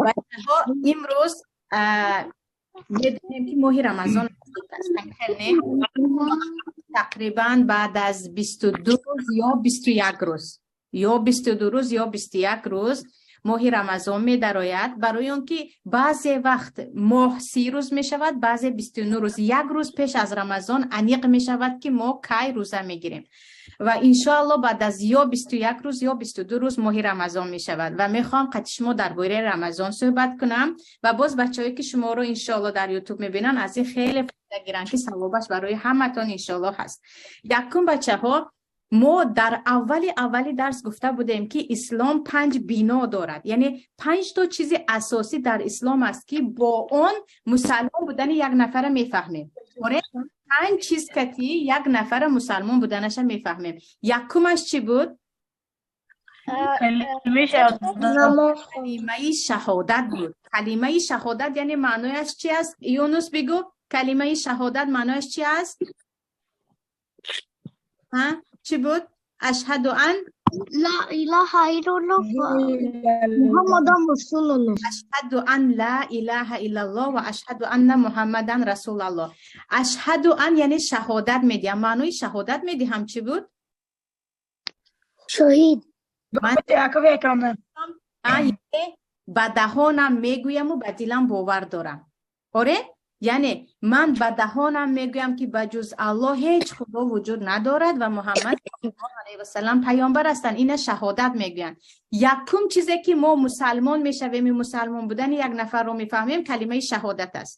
Бачаҳо, имрӯз медонем, ки моҳи Рамазон наздик аст. Хел не? Тақрибан баъд аз 22 рӯз ё 21 рӯз, ё 22 рӯз ё 21 рӯз моҳи Рамазон медарояд, барои он ки баъзе вақт моҳ 30 рӯз мешавад, баъзе 29 рӯз. Як рӯз пеш аз Рамазон аниқ мешавад, ки мо кай рӯза мегирем. Ва иншоалло баъд аз ё 21 рӯз, ё 22 рӯз моҳи Рамазон мешавад ва мехоҳам қати шумо дар бораи Рамазон суҳбат кунам ва боз бачаҳое, ки шуморо иншоалло дар Ютуб мебинанд, аз ин хеле фоида гиранд, ки савобаш барои ҳаматон иншоалло ҳаст. Якум, бачаҳо, мо дар аввали аввали дарс гуфта будем, ки ислом панҷ бино дорад, яъне панҷто чизи асосӣ дар ислом аст, ки бо он мусалмон будани як нафара мефаҳмем. Оре, панҷ чиз кати як нафара мусалмон буданаша мефаҳмем. Якумаш чӣ буд? Калимаи шаҳодат буд. Калимаи шаҳодат, яъне маънояш чи аст? Юнус, бигӯ, калимаи шаҳодат маънояш чи аст? Ҳа, чӣ буд? Ашҳаду ан ла илаҳа иллаллоҳ ва Муҳаммадан расулуллоҳ. Ашҳаду ан ла илаҳа иллаллоҳ ва ашҳаду анна Муҳаммадан расулаллоҳ. Ашҳаду ан, яъне шаҳодат медиҳам. Маънои шаҳодат медиҳам чӣ буд? Шоҳид. Ман яъне ба даҳонам мегӯяму ба дилам бовар дорам. Оре, яъне ман ба даҳонам мегӯям, ки ба ҷуз Аллоҳ ҳеҷ худо вуҷуд надорад ва Муҳаммад саллаллоҳу алайҳи васалам паёмбар ҳастанд. Ина шаҳодат мегӯянд. Якум чизе, ки мо мусалмон мешавем, мусалмон будани як нафарро мефаҳмем, калимаи шаҳодат аст.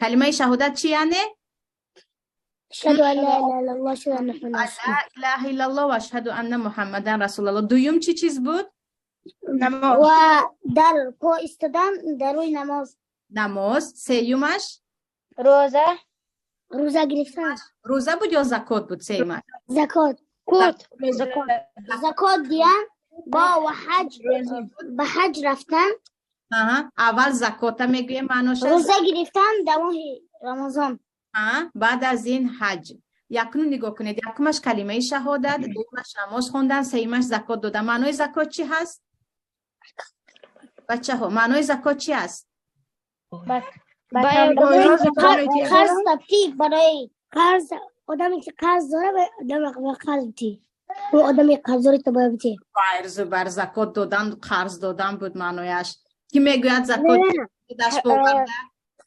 Калимаи шаҳодат чи яъне? Ашҳаду ан ла илаҳа иллаллоҳ, ашҳаду анна Муҳаммадан ла илаҳа иллаллоҳ ва ашҳаду анна Муҳаммадан расулаллоҳ. Дуюм чӣ чиз буд? Ва дар по истодан дар рӯи намоз. Намоз. Сеюмаш? Рӯза. Рӯза гирифтан. Рӯза буд ё закот буд сеюмаш? Закот. Закот диҳан бо ва ҳаҷ, ба ҳаҷ рафтан. Аҳа, аввал закота мегӯем маъноша. Рӯза гирифтан дар моҳи Рамазон. Баъд аз ин ҳаҷ. Якнун нигоҳ кунед: якумаш калимаи шаҳодат, дуюмаш намоз хондан, сеюмаш закот додан. Маънои закот чӣ ҳаст, бачаҳо? Маънои закот чӣ аст? Қарз табти барои қарз, одаме ки қарз дора, одам ба қарз бити, ӯ одами қарздори то бояд бити. Байр зубар, закот додан қарз додан буд маънояш. Кӣ мегӯяд закот ёдаш боварда?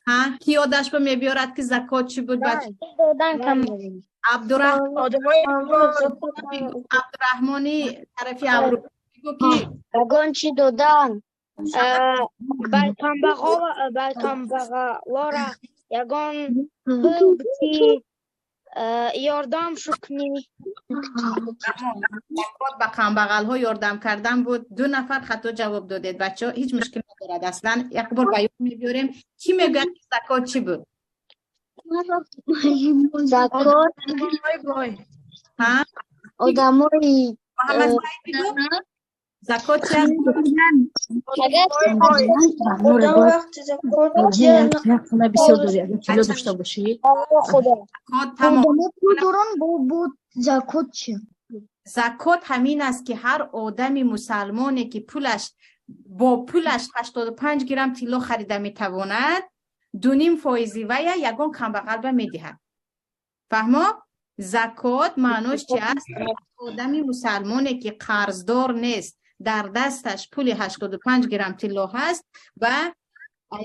Ҳа, кӣ ёдаш ба мебиёрад, ки закот чӣ буд, бача? Абдураҳмони тарафи Аврупо, бигӯ ки. Ягон чӣ додан бар камбағалора, ягон пул бити, ёрдам шукнӣ. Закот ба камбағалҳо ёрдам кардан буд. Ду нафар хато ҷавоб додед, бачаҳо, ҳеҷ мушкил надорад аслан. Як бор ба ёд мебиёрем. Кӣ мегӯяд, ки закот чӣ буд? Закот Ҳа? Одамои Муҳаммад Саид, бигӯ, закот чи аст? Одам вақти закот Хона бисёр дорӣ, агар тилло дошта бошӣ. Закот тамом. Одамо пул доран, бо закот чи? Закот ҳамин аст, ки ҳар одами мусалмоне, ки пулаш бо пулаш 85 грамм тилло харида метавонад, 2,5 фоизи вая ягон камбағалба медиҳад. Фаҳмо? Закот маънош чи аст? Одами мусалмоне, ки қарздор нест, дар дасташ пули 85 грамм тилло ҳаст, ба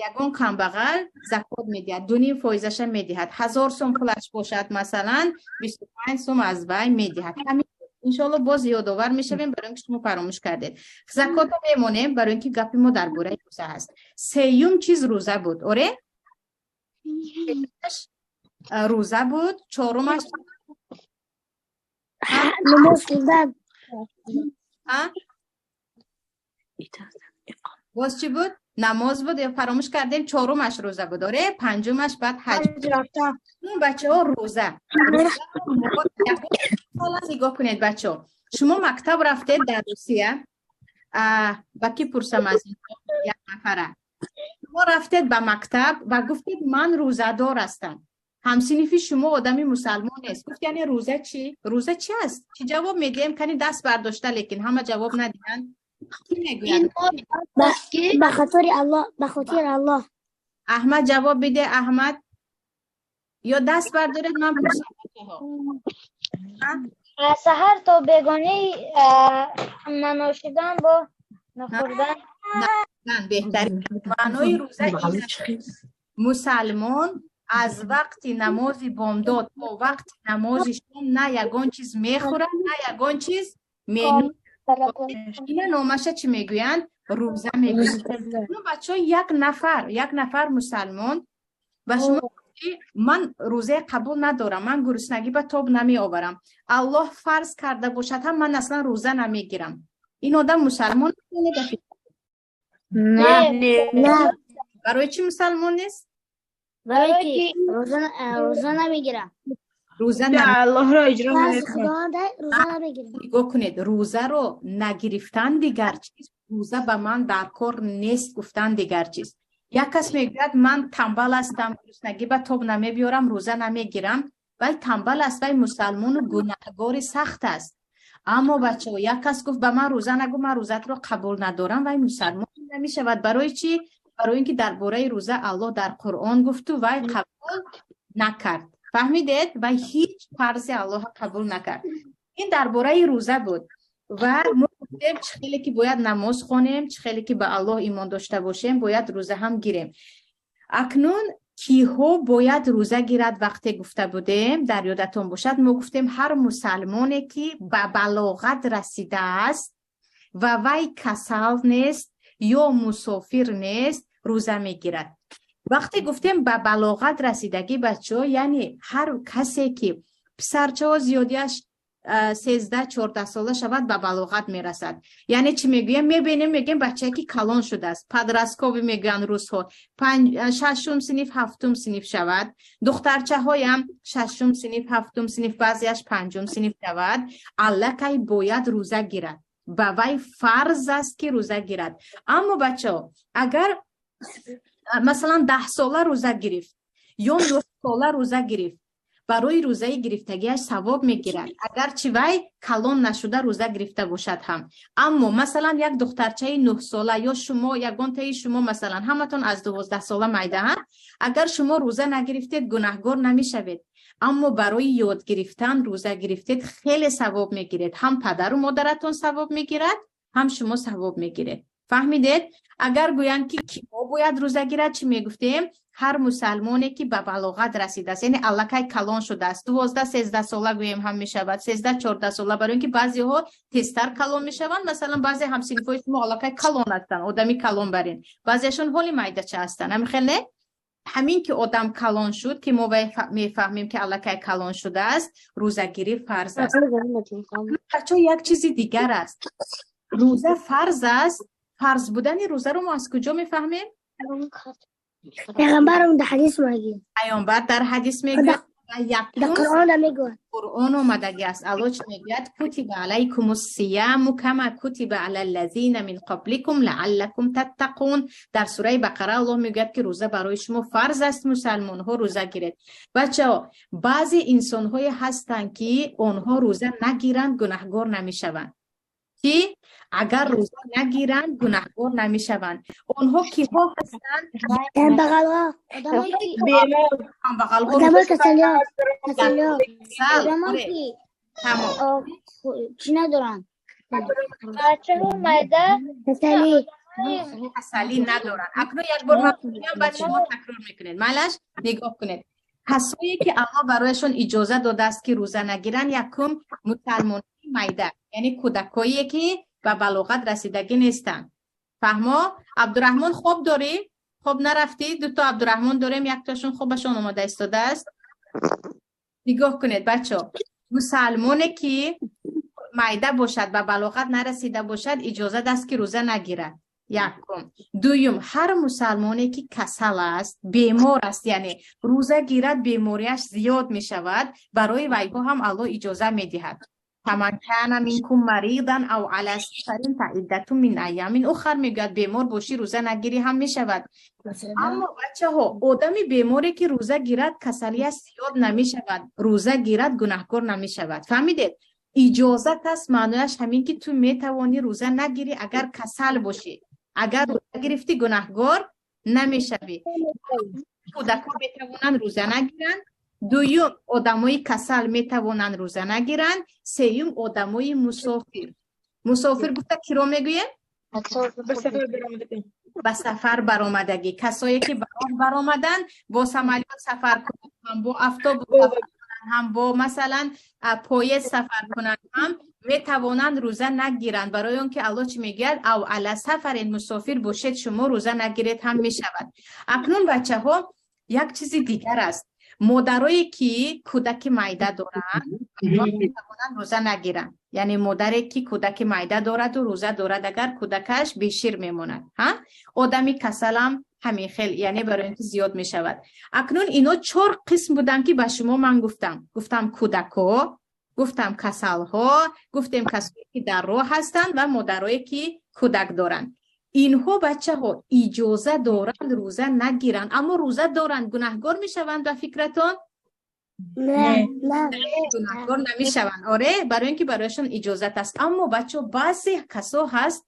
ягон камбағал закот медиҳад, 2,5 фоизаша медиҳад. 1000 сум пулаш бошад, масалан, 25 сум аз вай медиҳад. Ҳамин. Иншоалло боз ёдовар мешавем, барои ин ки шумо фаромӯш кардед. Закото мемонем, барои ин ки гапи мо дар бораи рӯза ҳаст. Сеюм чиз рӯза буд, оре, рӯза буд. Чорумаш? Намоз хондан. А? Боз чӣ буд? Намоз буд ё фаромӯш кардем? Чорумаш рӯза буд, оре, панҷумаш баъд ҳаҷ. Бачаҳо, рӯза нигоҳ кунед. Бачаҳо, шумо мактаб рафтед дар Русия. Ба кӣ пурсам аз як нафара? Шумо рафтед ба мактаб ва гуфтед: «Ман рӯзадор ҳастам». Ҳамсинифи шумо одами мусалмон нест. Гуфт: «Яъне рӯза чӣ? Рӯза чӣ аст?» Чӣ ҷавоб медиҳем? Кани, даст бардошта, лекин ҳама ҷавоб надиҳанд. Кӣ мегӯяд? Ба хотири Аллоҳ, ба хотири Аллоҳ. Аҳмад, ҷавоб биде, Аҳмад. Ё даст бардоред, ман пурсам, бачаҳо. Аз саҳар то бегонӣ нанӯшидан бо нахӯрдан. Беҳтарин. Маънои рӯза ин аст: мусалмон аз вақти намози бомдод то вақти намози шом на ягон чиз мехӯрад, на ягон чиз менӯшад. Ина номаша чӣ мегӯянд? Рӯза мегӯянд. Ну, бачаҳо, як нафар мусалмон ба шумо гуфт, ки ман рӯзаи қабул надорам, ман гуруснагӣ ба тоб намеоварам, Аллоҳ фарз карда бошад ҳам, ман аслан рӯза намегирам. Ин одам мусалмон аст? Не. Не. Барои чӣ мусалмон нест? Барои ки рӯза намегирам. Рӯза на Аллоҳро иҷро Фарзи намекунад. Худованд рӯза намегирам. Нигоҳ кунед, рӯзаро нагирифтан дигар чиз, рӯза ба ман дар кор нест гуфтан дигар чиз. Як кас мегӯяд, ман тамбал ҳастам, гуруснагӣ ба тоб намебиёрам, рӯза намегирам. Вай тамбал аст, вай мусалмону гунаҳгори сахт аст. Аммо, бачаҳо, як кас гуфт, ба ман рӯза нагӯ, ман рӯзатро қабул надорам, вай мусалмон намешавад. Барои чӣ? Барои ин ки дар бораи рӯза Аллоҳ дар Қуръон гуфту вай қабул накард. Фаҳмидед? Вай ҳеҷ фарзи Аллоҳро қабул накард. Ин дар бораи рӯза буд. Ва мо гуфтем, чӣ хеле ки бояд намоз хонем, чӣ хеле ки ба Аллоҳ имон дошта бошем, бояд рӯза ҳам гирем. Акнун киҳо бояд рӯза гирад? Вақте гуфта будем, дар ёдатон бошад, мо гуфтем, ҳар мусалмоне ки ба балоғат расидааст ва вай касал нест ё мусофир нест, рӯза мегирад. Вақте гуфтем ба балоғат расидагӣ, бачаҳо, яъне ҳар касе ки писарчаҳо зиёдиаш 13-14 сола шавад, ба балоғат мерасад. Яъне чӣ мегӯем? Мебинем, мегӯем, бачае ки калон шудааст, подростковый мегӯянд рӯзҳо, шашум синиф, ҳафтум синиф шавад, духтарчаҳоям шашум синиф, ҳафтум синиф, баъзеаш панҷум синиф шавад, аллакай бояд рӯза гирад, ба вай фарз аст ки рӯза гирад. Аммо, бачаҳо, агар масалан 10 сола рӯза гирифт ё 9 сола рӯза гирифт, барои рӯзаи гирифтагиаш савоб мегирад, агарчи вай калон нашуда рӯза гирифта бошад ҳам. Аммо масалан як духтарчаи 9 сола ё шумо, ягонтаи шумо, масалан ҳаматон аз 12 сола майдаҳанд, агар шумо рӯза нагирифтед, гунаҳгор намешавед. Аммо барои ёд гирифтан рӯза гирифтед, хеле савоб мегиред. Ҳам падару модаратон савоб мегирад, ҳам шумо савоб мегиред. Фаҳмидед? Агар гӯянд ки киҳо бояд рӯза гирад, чӣ мегуфтем? Ҳар мусалмоне ки ба балоғат расидааст, яъне аллакай калон шудааст, 12-13 сола гӯем ҳам мешавад, 13-14 сола, барои ин ки баъзеҳо тезтар калон мешаванд. Масалан, баъзе ҳамсинфҳои шумо аллакай калон ҳастанд, одами калон барин, баъзеашон ҳоли майдача ҳастанд. Ҳамин хел не? Ҳамин ки одам калон шуд, ки мо мефаҳмем ки аллакай калон шудааст, рӯзагирӣ фарз аст. Бачаҳо, як чизи дигар аст. Рӯза фарз аст. Фарз будани рӯзаро мо аз куҷо мефаҳмем? Паёмбарам дар ҳадис мегӯяд. Паёмбар дар ҳадис мегӯяд. Дар Қуръон мегӯяд. Қуръон омадагӣ аст. Аллоҳ чӣ мегӯяд? كتب عليكم الصيام كما كتب على الذين من قبلكم لعلكم تتقون. Дар сураи Бақара Аллоҳ мегӯяд, ки рӯза барои шумо фарз аст, мусалмонҳо, рӯза гиред. Бачаҳо, баъзе инсонҳое ҳастанд, ки онҳо рӯза нагиранд, гунаҳгор намешаванд. Ки агар рӯза нагиранд, гунаҳгор намешаванд. Онҳо киҳо ҳастанд? Камбағалҳо, одамое ки Бемор. Камбағалҳо. Одамои касалиҳо, касалиҳо, Касал, одамое оре. ки Тамом. Чӣ надоранд? Бачаҳо майда. Касалӣ. Касалӣ надоранд. Акнун як бор ман мегӯям, баъд шумо такрор мекунед. Майлаш? Нигоҳ кунед. Касое ки Аллоҳ барояшон иҷоза додааст, ки рӯза нагиранд: якум, мусалмонони майда, яъне кӯдакое ки ба балоғат расидагӣ нестанд. Фаҳмо? Абдураҳмон, хоб дорӣ? Хоб нарафтӣ? Дуто Абдураҳмон дорем, яктошон хобашон омода истодааст. Нигоҳ кунед, бачо, мусалмоне ки майда бошад, ба балоғат нарасида бошад, иҷозат аст, ки рӯза нагирад. Якум. Дуюм, ҳар мусалмоне ки касал аст, бемор аст, яъне рӯза гирад, бемориаш зиёд мешавад, барои вайҳо ҳам Аллоҳ иҷоза медиҳад. فمن كان منكم مريضا أو على سفر فعدة من أيام أخر. Мегӯяд, бемор бошӣ, рӯза нагирӣ ҳам мешавад. Аммо, бачаҳо, одами беморе ки рӯза гирад, касалиаш зиёд намешавад, рӯза гирад, гунаҳкор намешавад. Фаҳмидед? Иҷозат аст, маънояш ҳамин ки ту метавонӣ рӯза нагирӣ, агар касал бошӣ. Агар рӯза гирифтӣ, гунаҳгор намешавӣ. Кӯдакҳо метавонанд рӯза нагиранд. Дуюм, одамои касал метавонанд рӯза нагиранд. Сеюм, одамои мусофир. Мусофир гуфта киро мегӯем? Ба сафар баромадагӣ. Касое ки ба роҳ баромаданд, бо самолёт сафар кунанд ҳам, бо автобус сафар кунанд ҳам, бо масалан поезд сафар кунанд ҳам, метавонанд рӯза нагиранд. Барои он ки Аллоҳ чӣ мегӯяд? أو على سفر, мусофир бошед, шумо рӯза нагиред ҳам мешавад. Акнун, бачаҳо, як чизи дигар аст. Модарое ки кӯдаки майда доранд, метавонанд рӯза нагиранд. Яъне модаре ки кӯдаки майда дораду рӯза дорад, агар кӯдакаш бешир мемонад. Ҳа, одами касалам ҳамин хел, яъне барои ин ки зиёд мешавад. Акнун ино чор қисм буданд, ки ба шумо ман гуфтам. Гуфтам кӯдакҳо, гуфтам касалҳо, гуфтем касое ки дар роҳ ҳастанд ва модарое ки кӯдак доранд. Инҳо, бачаҳо, иҷоза доранд рӯза нагиранд, аммо рӯза доранд, гунаҳгор мешаванд ба фикратон? Не, не. Гунаҳгор намешаванд, оре, барои ин ки барояшон иҷозат аст. Аммо, бачаҳо, баъзе касо ҳаст,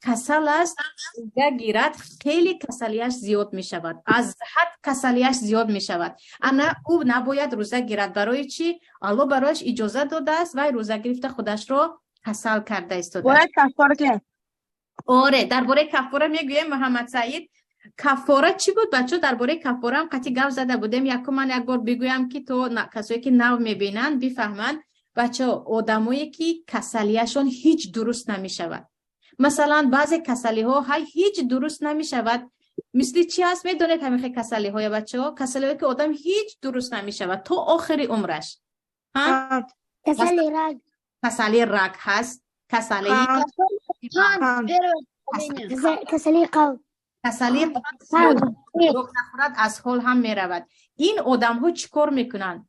касал аст, рӯза гирад, хеле касалиаш зиёд мешавад, аз ҳад касалиаш зиёд мешавад. Ана ӯ набояд рӯза гирад. Барои чӣ? Аллоҳ барояш иҷозат додааст, вай рӯза гирифта худашро касал карда истодааст. Бояд каффора кард. Оре, дар бораи каффора мегӯем, Муҳаммад Саид. Каффора чӣ буд, бачаҳо? Дар бораи каффораам қатъи гап зада будем. Якум ман як бор бигӯям, ки то касое ки нав мебинанд, бифаҳманд. Бачаҳо, одамое ки касалиашон ҳеҷ дуруст намешавад, масалан, баъзе касалиҳо ҳай ҳеҷ дуруст намешавад. Мисли чӣ ҳаст, медонед ҳамин хел касалиҳоя, бачаҳо? Касалиҳое ки одам ҳеҷ дуруст намешавад то охири умраш. Касали рак. Касалии рак ҳаст, касалии Касали қалб. Касалии қалб нахӯрад, аз ҳол ҳам меравад. Ин одамҳо чӣ кор мекунанд?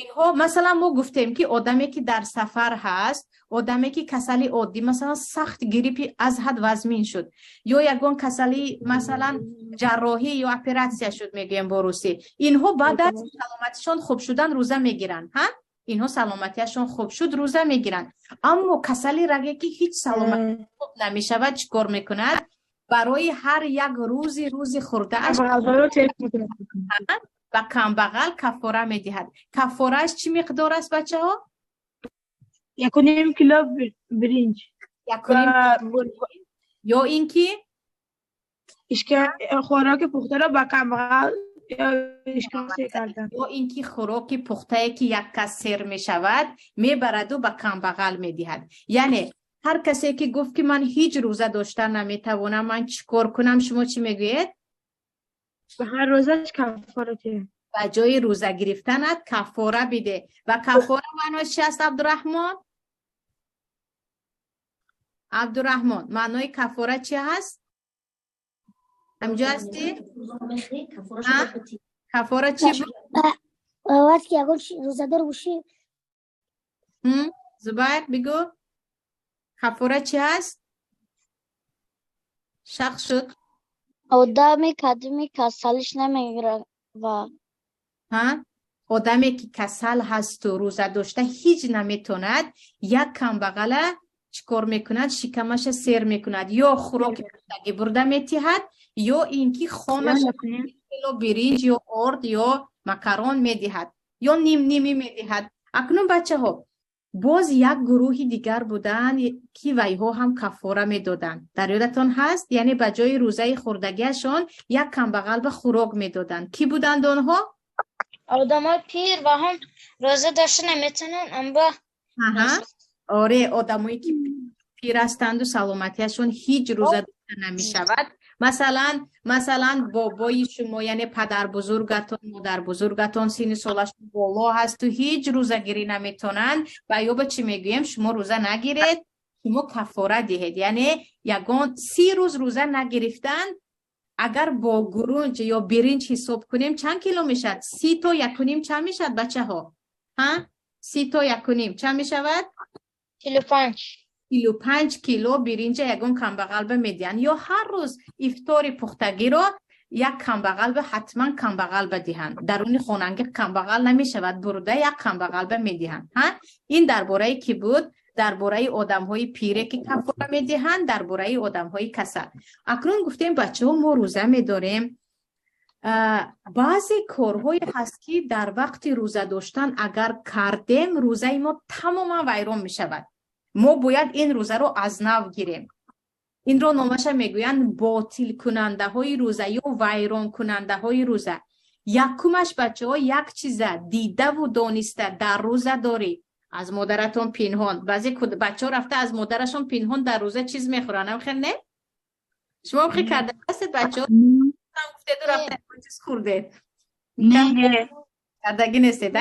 Инҳо, масалан, мо гуфтем, ки одаме ки дар сафар ҳаст, одаме ки касали оддӣ, масалан, сахт гриппи аз ҳад вазмин шуд ё ягон касали, масалан, ҷарроҳӣ ё оператсия шуд, мегӯем бо русӣ, инҳо баъд аз саломатишон хуб шудан рӯза мегиранд. Ҳа, инҳо саломатиашон хуб шуд, рӯза мегиранд. Аммо касали раге ки ҳеҷ саломатӣ хуб намешавад, чӣ кор мекунад? Барои ҳар як рӯзи хӯрдааш ба камбағал каффора медиҳад. Каффорааш чӣ миқдор аст, бачаҳо? 1.5 кило биринҷ. Ё ин ки хӯроки пухтаро ба камбағал. Ё ин ки хӯроки пухтае, ки як кас сер мешавад, мебараду ба камбағал медиҳад. Яъне ҳар касе ки гуфт, ки ман ҳеҷ рӯза дошта наметавонам, ман чӣ кор кунам, шумо чӣ мегӯед? Ба ҳар рӯзаш каффора. Ба ҷои рӯза гирифтанат каффора биде. Ва каффора маънои чи аст, Абдураҳмон? Абдураҳмон, маънои каффора чи ҳаст? Ҳамҷо ҳастӣ? Каффора чӣ буд? Вақте ки ягон рӯзадор бошӣ. Зубайр, бигӯ, каффора чӣ ҳаст? Шахс шуд. Одами кадими касалиш намегирад ва Ҳа, одаме ки касал ҳасту рӯза дошта ҳеҷ наметонад, як камбағала чӣ кор мекунад? Шикамаша сер мекунад, ё хӯроки пухтагӣ бурда метиҳад, ё ин ки хомаш кило биринҷ ё орд ё макарон медиҳад, ё ним нимӣ медиҳад. Акнун, бачаҳо, боз як гурӯҳи дигар буданд, ки вайҳо ҳам каффора медоданд. Дар ёдатон ҳаст? Яъне ба ҷои рӯзаи хӯрдагиашон як камбағал ба хӯрок медоданд. Кӣ буданд онҳо? Одамои пир ва ҳам рӯза дошта наметавонанд, аммо Оре, одамое ки пир ҳастанду саломатиашон ҳеҷ рӯза дошта намешавад. Масалан, бобои шумо, яъне падарбузургатон, модарбузургатон синни солашон боло ҳасту ҳеҷ рӯзагирӣ наметонанд ва ё ба чӣ мегӯем? Шумо рӯза нагиред, шумо каффора диҳед. Яъне ягон 30 рӯз рӯза нагирифтан, агар бо гурунҷ ё биринҷ ҳисоб кунем, чанд кило мешавад? 30 то 1.5 чанд мешавад, бачаҳо? Ҳа, 30 то 1.5 чанд мешавад? 45. 45 кило биринҷа ягон камбағалба медиҳанд. Ё ҳар рӯз ифтори пухтагиро як камбағалба, ҳатман камбағалба диҳанд. Даруни хонанги камбағал намешавад, бурда як камбағалба медиҳанд. Ҳа, ин дар бораи кӣ буд? Дар бораи одамҳои пире, ки каффора медиҳанд, дар бораи одамҳои касал. Акнун гуфтем, бачаҳо, мо рӯза медорем. Баъзе корҳое ҳаст, ки дар вақти рӯза доштан агар кардем, рӯзаи мо тамоман вайрон мешавад. Мо бояд ин рӯзаро аз нав гирем. Инро номаша мегӯянд ботилкунандаҳои рӯза ё вайронкунандаҳои рӯза. Якумаш, бачаҳо, як чиза дидаву дониста дар рӯза дорӣ, аз модаратон пинҳон. Баъзе бачаҳо рафта аз модарашон пинҳон дар рӯза чиз мехӯранд. Ам хел не? Шумо хел карда ҳастед, бачаҳо? Гуфтеду рафта чиз хӯрдед? Кардагӣ нестед,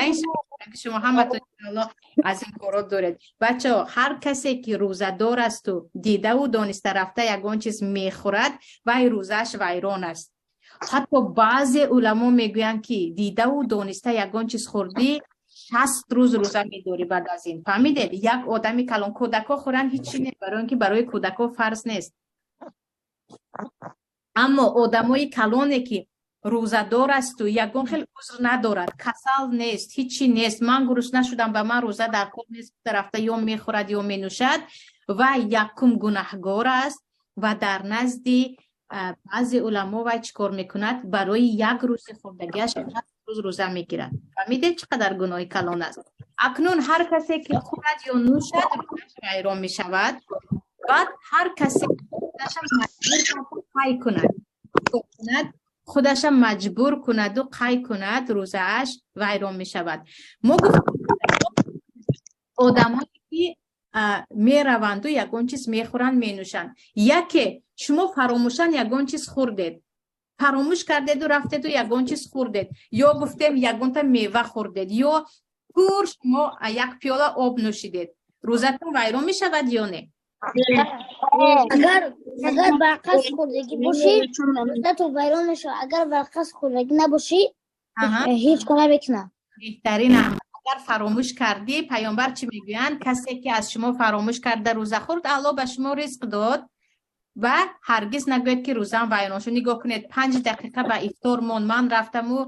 шумо ҳаматон, иншоаллоҳ, аз ин корот доред. Бачаҳо, ҳар касе ки рӯзадор асту дидаву дониста рафта ягон чиз мехӯрад, вай рӯзааш вайрон аст. Ҳатто баъзе уламо мегӯянд, ки дидаву дониста ягон чиз хӯрдӣ, 60 рӯз рӯза медорӣ баъд аз ин. Фаҳмидед? Як одами калон, кӯдакҳо хӯранд, ҳеҷ чи не, барои он ки барои кӯдакҳо фарз нест. Аммо одамои калоне, ки рӯзадор асту ягон хел узр надорад, касал нест, ҳичи нест, ман гурусна шудам, ба ман рӯза дар кор нест, рафта ё мехӯрад, ё менӯшад, ва якум гунаҳгор аст. Ва дар назди баъзе уламо вай чӣ кор мекунад? Барои як рӯзи хӯрдагиаш 60 рӯз рӯза мегирад. Фаҳмидед, чӣ қадар гуноҳи калон аст? Акнун ҳар касе ки хӯрад ё нӯшад, рӯзааш вайрон мешавад. Баъд ҳар касе худаша маҷбур қай кунад, худаша маҷбур кунаду қай кунад, рӯзааш вайрон мешавад. Мо гуфтем, одамое ки мераванду ягон чиз мехӯранд, менӯшанд. Яке шумо фаромӯшан ягон чиз хӯрдед, фаромӯш кардеду рафтеду ягон чиз хӯрдед, ё гуфтем, ягонта мева хӯрдед, ё пур шумо як пиёла об нӯшидед, рӯзатон вайрон мешавад ё не? Агар бар қасд хӯрдагӣ бошӣ, рӯзатон вайрон мешавад. Агар бар қасд хӯрдагӣ набошӣ, ҳеҷ кор намекунад. Беҳтарин. Агар фаромӯш кардӣ, паёмбар чӣ мегӯянд? Касе ки аз шумо фаромӯш карда рӯза хӯрд, Аллоҳ ба шумо ризқ дод ва ҳаргиз нагӯяд, ки рӯзам вайрон шуд. Нигоҳ кунед, 5 дақиқа ба ифтор монд, ман рафтаму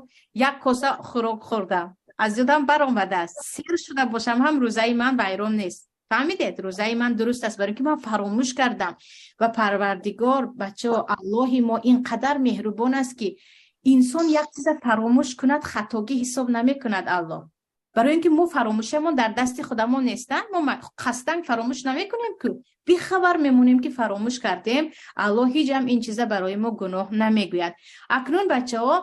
як коса хӯрок хӯрдам, аз ёдам баромадааст. Сер шуда бошам ҳам, рӯзаи ман вайрон нест. Фаҳмидед? Рӯзаи ман дуруст аст, барои ки ман фаромӯш кардам. Ва Парвардигор, бачаҳо, Аллоҳи мо ин қадар меҳрубон аст, ки инсон як чиза фаромӯш кунад, хатогӣ ҳисоб намекунад Аллоҳ, барои ин ки мо фаромӯшиамон дар дасти худамон нестанд. Мо қасдан фаромӯш намекунем, ку бихабар мемонем, ки фаромӯш кардем. Аллоҳ ҳеҷ ҳам ин чиза барои мо гуноҳ намегӯяд. Акнун, бачаҳо,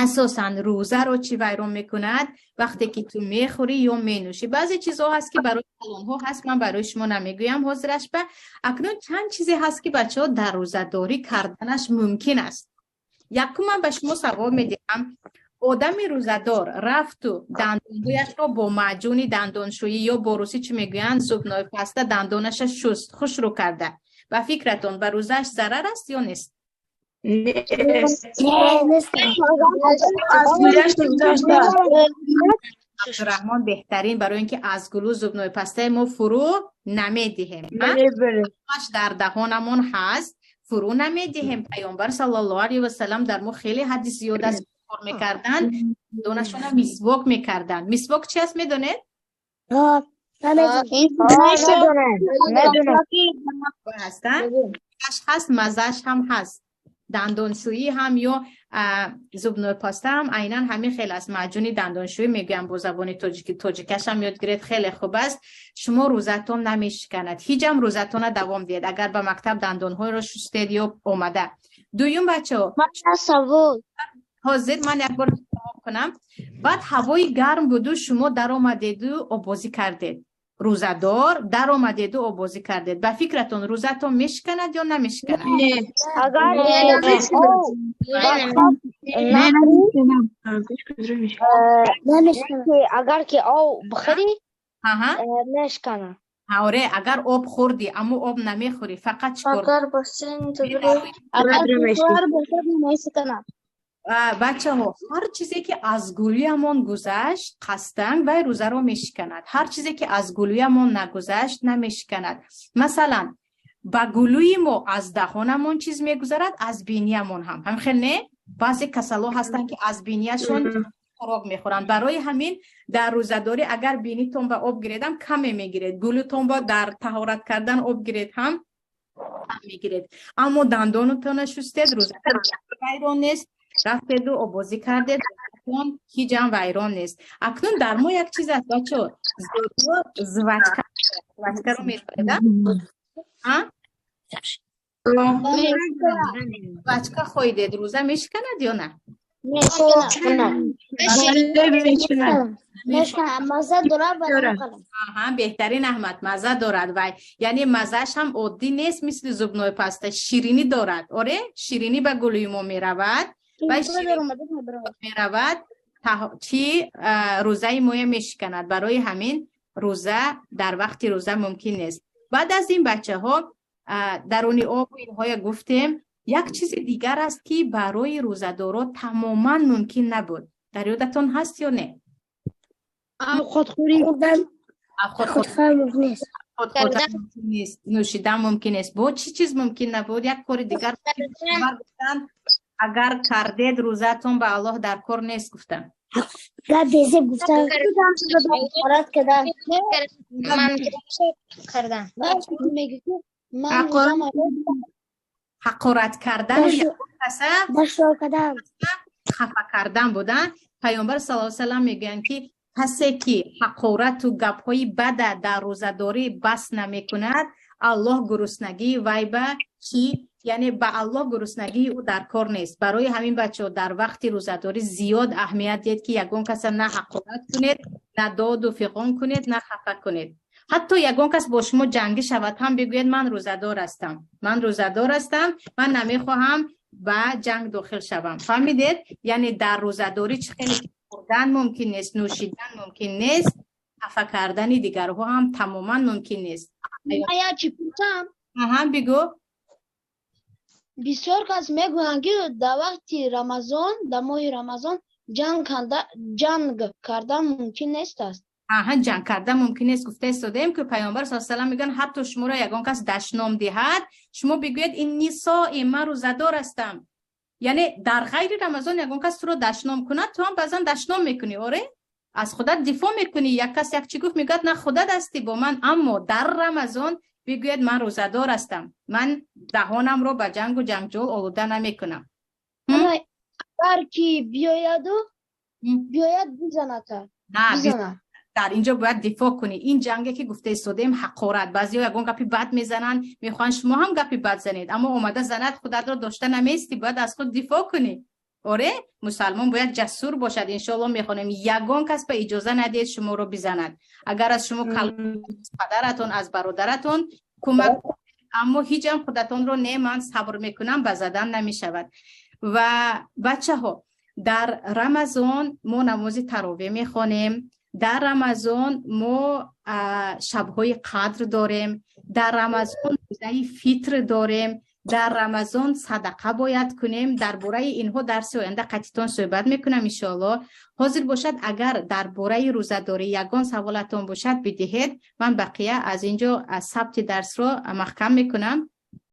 асосан рӯзаро чӣ вайрон мекунад? Вақте ки ту мехӯрӣ ё менӯшӣ. Баъзе чизҳо ҳаст, ки барои калонҳо ҳаст, ман барои шумо намегӯям ҳозираш ба. Акнун чанд чизе ҳаст, ки, бачаҳо, дар рӯзадорӣ карданаш мумкин аст. Якум, ман ба шумо савол медиҳам: одами рӯзадор рафту дандонҳояшро бо маъҷуни дандоншӯӣ ё бо русӣ чӣ мегӯянд, зубной паста, дандонаша шуст, хушрӯ карда, ба фикратон, ба рӯзааш зарар аст ё нест? Нест. Нест. Аз гулаш гузашта. Абдураҳмон, беҳтарин, барои ин ки аз гулу зубной пастаи мо фурӯ намедиҳем. Намебарем. Ҳамаш дар даҳонамон ҳаст, фурӯ намедиҳем. Паёмбар саллаллоҳу алайҳи васалам, дар мо хеле ҳадис зиёд аст, кор мекарданд, донашона мисвок мекарданд. Мисвок чи аст, медонед? Намедонам. Ҳастанд, ҳаст, маззааш ҳам ҳаст. Дандоншӯӣ ҳам ё зубной паста ҳам айнан ҳамин хел аст. Маъҷуни дандоншӯӣ мегӯям бо забони тоҷикӣ. Тоҷикаш ҳам ёд гиред, хеле хуб аст. Шумо рӯзатон намешиканад, ҳеҷам рӯзатона давом диҳед, агар ба мактаб дандонҳоро шустед ё омада. Дуюм, бачаҳо, Савол. ҳозир ман як бор ҷавоб кунам. Баъд ҳавои гарм буду, шумо даромадеду оббозӣ кардед. Рӯзадор даромадеду оббозӣ кардед, ба фикратон, рӯзатон мешиканад ё намешиканад? Агар Не. Агар ки об бихӯрӣ, мешканад. Оре, агар об хӯрдӣ, аммо об намехӯрӣ, фақат чӣ кор? Агар бассейн агар бошад, мешканад. Бачаҳо, ҳар чизе ки аз гулӯямон гузашт қасдан, вай рӯзаро мешиканад. Ҳар чизе ки аз гулӯямон нагузашт, намешиканад. Масалан, ба гулӯи мо аз даҳонамон чиз мегузарад, аз биниямон ҳам. Ҳамхел не? Баъзе касалҳо ҳастанд, ки аз бинияшон Хӯрок мехӯранд. Барои ҳамин дар рӯзадорӣ агар бинитон ба об гиредам, каме мегиред, гулутон ба дар таҳорат кардан об гиред ҳам кам мегиред, аммо дандонатона шустед, рӯза вайрон нест. Рафтеду обозӣ кардед, рӯзатон ҳеҷ ҳам вайрон нест. Акнун дар мо як чиз аст, бачо, жвачка. Жвачкаро медонед, а? Жвачка хоидед, рӯза мешиканад ё на? Мешканад, маза дорад ва намехӯрам. Аҳа, беҳтарин, Аҳмад. Маза дорад вай, яъне мазааш ҳам оддӣ нест, мисли зубной паста ширинӣ дорад. Оре, ширинӣ ба гулӯи мо меравад ва меравад чӣ, рӯзаи моя мешиканад. Барои ҳамин рӯза дар вақти рӯза мумкин нест. Баъд аз ин, бачаҳо, даруни обу инҳоя гуфтем. Як чизи дигар аст, ки барои рӯзадоро тамоман мумкин набуд. Дар ёдатон ҳаст ё не? Овқатхӯрӣ. Нест, нӯшидан мумкин нест. Бо чӣ чиз мумкин набуд? Як кори дигар гуфтанд, агар кардед, рӯзаатон ба Аллоҳ дар кор нест, гуфтанд. Гап безеб гуфтан. Ҳақорат кардан. Кардан. Ҳақорат кардану каса дашном кардан. Хафа кардан буда. Паёмбар саллаллоҳу алайҳи васаллам мегӯянд, ки касе ки ҳақорату гапҳои бада дар рӯзадорӣ бас намекунад, Аллоҳ гуруснагии вай ба чӣ, яъне ба Аллоҳ гуруснагии ӯ дар кор нест. Барои ҳамин, бачаҳо, дар вақти рӯзадорӣ зиёд аҳамият диҳед, ки ягон каса на ҳақорат кунед, на доду фиғон кунед, на хафа кунед. Ҳатто ягон кас бо шумо ҷангӣ шавад ҳам, бигӯед: «Ман рӯзадор ҳастам, ман рӯзадор ҳастам, ман намехоҳам ба ҷанг дохил шавам». Фаҳмидед? Яъне дар рӯзадорӣ чӣ хеле хӯрдан мумкин нест, нӯшидан мумкин нест, хафа кардани дигарҳо ҳам тамоман мумкин нест. Я чӣ пурсам? Аҳа, бигӯ. Бисёр кас мегӯянд, ки дар вақти Рамазон, дар моҳи Рамазон ҷанг кардан мумкин нест аст. Аҳа, ҷанг кардан мумкин нест, гуфта истодаем, ки Паёмбар с салам мегӯянд, ҳатто шуморо ягон кас дашном диҳад, шумо бигӯед: «إني صائم», ман рӯзадор ҳастам. Яъне дар ғайри Рамазон ягон кас туро дашном кунад, ту ҳам баъзан дашном мекунӣ, оре, аз худат дифоъ мекунӣ. Як кас як чӣ гуфт, мегӯяд: «На, худат ҳастӣ бо ман». Аммо дар Рамазон бигӯяд: «Ман рӯзадор ҳастам, ман даҳонамро ба ҷангу ҷанҷол олуда намекунам». Агар ки биёяду биёяд бизаната? На, дар инҷо бояд дифоъ кунӣ. Ин ҷанге ки гуфта истодаем, ҳақорат, баъзеҳо ягон гапи бад мезананд, мехоҳанд шумо ҳам гапи бад занед, аммо омада занад, худатро дошта намеистӣ, бояд аз худ дифоъ кунӣ. Оре, мусалмон бояд ҷасур бошад. Иншоалло, мехонем. Ягон кас ба иҷоза надиҳед шуморо бизанад. Агар аз шумо падаратон, аз бародаратон кӯмак, аммо ҳеҷам худатонро не, ман сабр мекунам, ба задан намешавад. Ва бачаҳо, дар Рамазон мо намози таровеҳ мехонем, дар Рамазон мо шабҳои қадр дорем, дар Рамазон рӯзаи фитр дорем, дар Рамазон садақа бояд кунем. Дар бораи инҳо дарси оянда қатитон суҳбат мекунам, иншоалло. Ҳозир бошад, агар дар бораи рӯзадорӣ ягон саволатон бошад, бидиҳед. Ман бақия аз инҷо аз сабти дарсро маҳкам мекунам.